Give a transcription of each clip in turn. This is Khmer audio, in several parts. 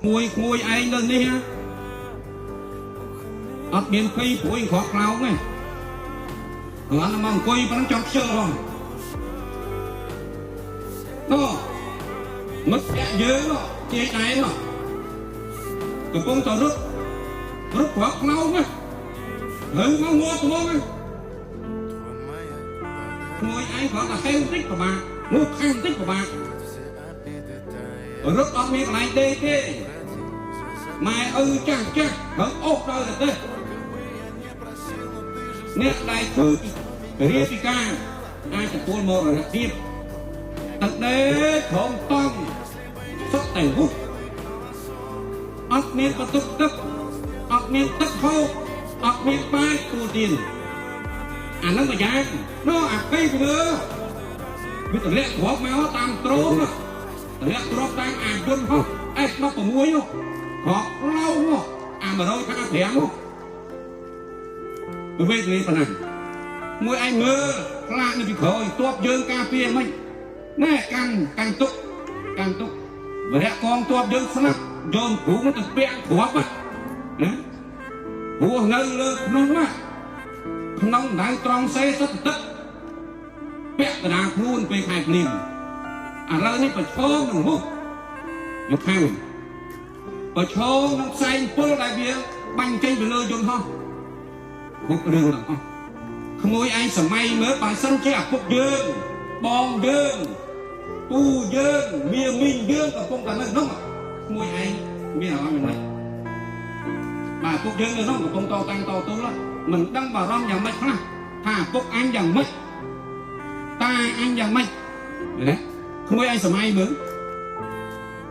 មួយក្មួយឯងនៅនេះណាអត់មានភ័យព្រួយក្រក់ខ្លោងទេគ្រាន់តែមកអង្គុយប៉ុណ្ណឹងចង់ខ្ជិលផងនោះមិត្តភក្តិយើងនោះជាដែរនោះកំពុងតែរត់រត់ក្រក់ខ្លោងណាហើយមកងាប់ហ្មងណាក្មួយឯងគ្រាន់តែហេវតិចប្រមានោះខាងតិចប្រមារត់អត់មានកន្លែងដេកទេម៉ែឪចាស់ចាស់ហើយអូសដល់ទៅទេអ្នកដែលធ្វើរាជការអាចទទួលមរណភាពទឹកដេកក្រុមតង់សុទ្ធតែវុះអត់មានបន្ទប់ទឹកអត់មានទឹកហូបអត់មានបាយទូទៀនអាហ្នឹងមួយយ៉ាងនោះអាពីពីលើវាទម្លាក់គ្រាប់មកតាមត្រូនទម្លាក់គ្រាប់តាមអាយន្តហោះ S16 នោះគ្រាប់ឡោនោះអា155នោះវាវេទនាប៉ុណ្ណាមួយឯងមើលខ្លាចនៅពីក្រោយតបយើងការពារមិនណែកាន់កាន់ទុកកាន់ទុកវរៈកងតបយើងស្លាប់យកគ្រូទៅពាក់គ្រាប់ណាព្រោះនៅលើភ្នំណាក្នុងដៅត្រង់សេសិតទឹកពាក់កណ្ដាលខ្លួនពេលខែភ្លៀងឥឡូវនេះប្រឈមនឹងមុខយកខាងប្រឈមនឹងផ្សែងពុលដែលវាបាញ់ចេញពីលើយន្តហោះគ្រប់រឿងទាំងអស់ក្មួយឯងសម័យមើលបើសិនជាឪពុកយើងបងយើងពូយើងមៀមីងយើងកំពុងតែនៅក្នុងក្មួយឯងមានអារម្មណ៍យ៉ាងម៉េចបាទឪពុកយើងនៅក្នុងកំពុងតតាំងតទល់មិនដឹងបារម្ភយ៉ាងម៉េចខ្លះថាឪពុកអញយ៉ាងម៉េចតាអញយ៉ាងម៉េចណាក្មួយឯងសម័យមើល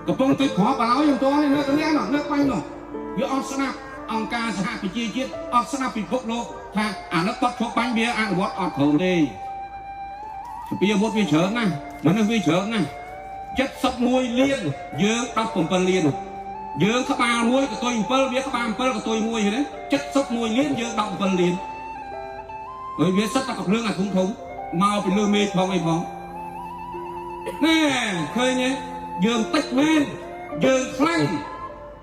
កំពុងទៅគ្រាប់ឲ្យយ៉ាងតនេះនៅកនេះនៅបាញ់នោះវាអត់ស្ដាប់អង្គការសហប្រជាជាតិអត់ស្ដាប់ពិភពលោកថាអានោះគាត់ឈប់បាញ់វាអនុវត្តអត់ព្រមទេសពីអាវុធវាច្រើនណាស់មនុស្សវាច្រើនណាស់71លានយើង17លានយើងក្បាលមួយកតុយ7វាក្បាល7កតុយ1ហ្នឹង71លានយើង17លានហើយវាសិតតែកំភ្លើងអាធំធំមកពីលើមេឃផងអីផងណែឃើញទេយើងតិចមែនយើងខ្លាំង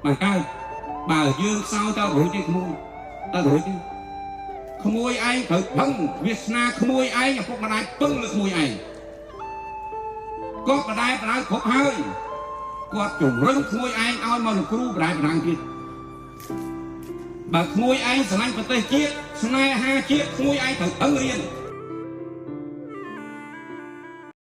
បាទកើតបើយើងខ្សោយទៅរួចទេក្មួយទៅរួចទេក្មួយឯងត្រូវពឹងវាសនាក្មួយឯងឪពុកម្ដាយពឹងលើក្មួយឯងគាត់បដាយបដាយគ្រប់ហើយគាត់ជំរុញក្មួយឯងឲ្យមកលោកគ្រូបដាយបដាយទៀតបើក្មួយឯងស្រឡាញ់ប្រទេសជាតិស្នេហាជាតិក្មួយឯងត្រូវពឹងរៀន